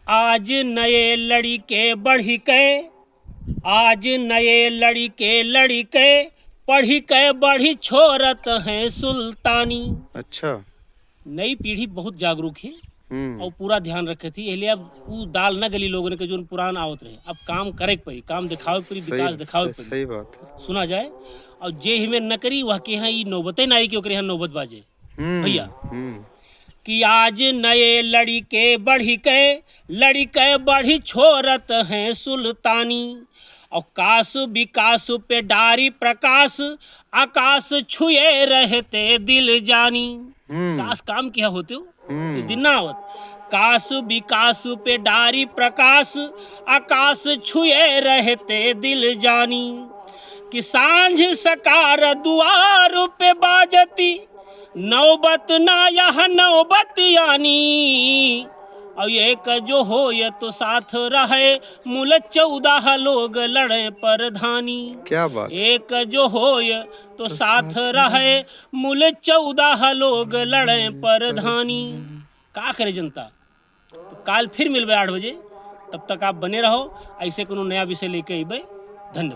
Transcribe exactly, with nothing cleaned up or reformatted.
आज नए लड़िके बढ़िके, आज नए लड़िके लड़िके, पढ़िके बढ़ि छोरत हैं सुल्तानी। अच्छा। नई पीढ़ी बहुत जागरूक है हम्म। और पूरा ध्यान रखे थी, इसलिए अब ऊ दाल न गली लोगन के जोन पुरान आवत रहे। अब काम करे के पड़ी, काम दिखावे के पड़ी, सही, विकास दिखावे के पड़ी। सही बात है। सुना जाए, और जे हमें न करी, वह के यहाँ ई नौबते ना आई कि ओकरे यहाँ नौबत बाजे। हम्म, भैया, हम्म। कि आज नए लड़िके बढ़िके, लड़िके बढ़ि छोरत हैं सुल्तानी। और कास विकास पे डारी प्रकाश, आकाश छुए रहते दिल जानी। हम्म। कास काम किया होते हो, हम्म। तो दिन ना आवत। कास विकास पे डारी प्रकाश, आकाश छुए रहते दिल जानी। कि सांझ सकार दुआर पे बाजती, नौबत ना यह नौबत आनी। और एक जो होय तो साथ रहे, मुल चौदह लोग लड़े प्रधानी। क्या बात। एक जो होय तो तो साथ साथ रहे, मुल चौदह लोग लड़े प्रधानी। का करे जनता? तो काल फिर मिलबे आठ बजे, तब तक आप बने रहो, ऐसे कोनो नया विषय लेके अइबे। धन्यवाद।